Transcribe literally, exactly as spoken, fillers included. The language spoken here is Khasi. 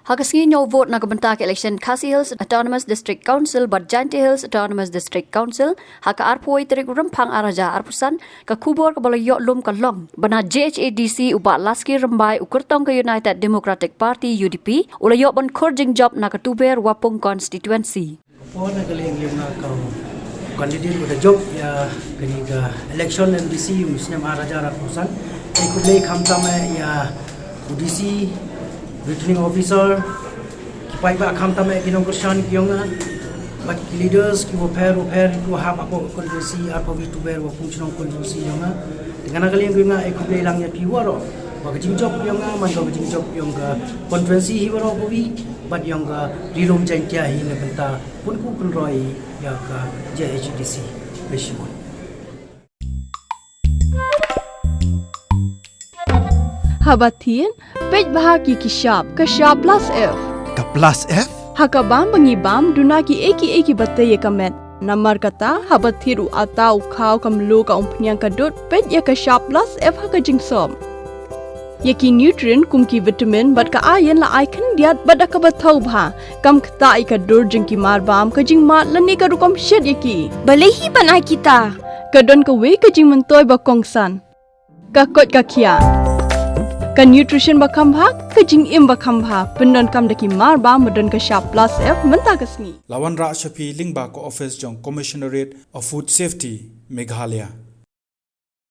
Ha ka sngi ñiew vote na ka bynta ka election Khasi Hills Autonomous District Council bad Jaintia Hills Autonomous District Council ha ka arphew tarik Rymphang ar hajar arphew san, ka khubor kaba la ïoh lum ka long ba na J H A D C u Bah Laski Rymbai, u kyrtong ka United Democratic Party, U D P, u la ïoh ban khur jingjop na ka Tuber Wapung constituency. Por na ka liang ïa nga ka candidate ba da jop ïa kane ka election M D C u snem ar hajar arphew san. Ai khublei khamtam eh ïa u D C, returning officer, ki paidbah khamtam eh ki nongkyrshan ki ïong nga, bad ki leaders kiba pher ba pher kiba hap hapoh constituency arphew hynriew Tuber Wapung Chnong constituency ïong nga. Te nga na ka liang ïa nga ai khublei lang ïa phi waroh ba ka jingjop ïong nga man ka jingjop ïong ka constituency hi waroh ba wi, bad ïong ka Ri Lum Jaintia hi na ka bynta pun ku pun roi ïa ka J H D C. Khublei shibun. Haba thied, peit bha ki ki shap, ka shap plus F. Ka plus F? Ha ka bam ba ngi bam, duna ki ei ki ei kiba tei ïa ka met. Namar kata, haba thied u atta, u khaw, ka mluh, ka umphniang, ka dud, peit ïa ka shap plus F ha ka jingsop. Ïa ki nutrient kum ki vitamin bad ka iron la ai khyndiat bad da kaba thaw bha. Kam ktah ïa ka dur jong ki marbam, ka jingmad lane ka rukom shet ïa ki. Balei hi ban ai kita? Ka don kawei ka jingmyntoi ba kongsan. Ka koit ka khiah. Ka nutrition ba kham bha, ka jingim ba kham bha. Pyndonkam da ki marbam ba don ka shap plus F mynta ka sngi. La wanrah sha phi lyngba ka office jong Commissionerate of Food Safety, Meghalaya.